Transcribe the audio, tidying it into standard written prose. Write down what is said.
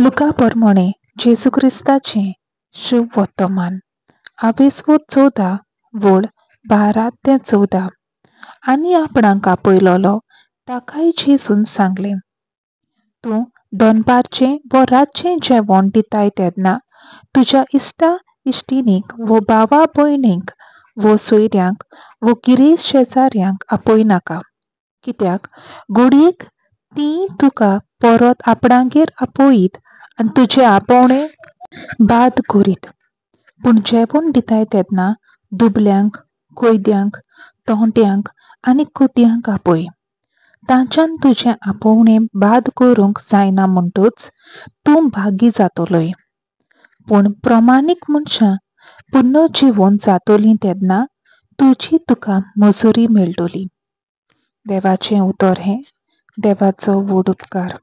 लुका पोरमोणे जेजू क्रिस्ताचें शुभ वर्तमान आवेसवोर 14 वळ 12 ते 14. आनी आपणाक आपयलोलो ताकाय जेजून सांगलें, तूं दनपारचें वो रातचें जेवण दिताय तेन्ना तुज्या इश्टा इश्टिणीक वो भावा भयणींक वो सोयऱ्यांक वो गिरेस्त शेजाऱ्यांक आपयनाका, कित्याक घडयेक तीं तुका परत आपणागेर आपयत आनी तुजें आपोवणें बाद करीत. पूण जेवण दिताय तेन्ना दुबल्यांक, कोयद्यांक, तोंट्यांक आनी कुट्यांक आपय. तांच्यान तुजें आपोवणें बाद करूंक जायना म्हणटूच तूं भागी जातलोय. पूण प्रमाणीक मनशां पुनर्जिवन जातलीं तेन्ना तुजी तुका मजुरी मेळटली. देवाचें उतर हें देवाचो व्हड उपकार.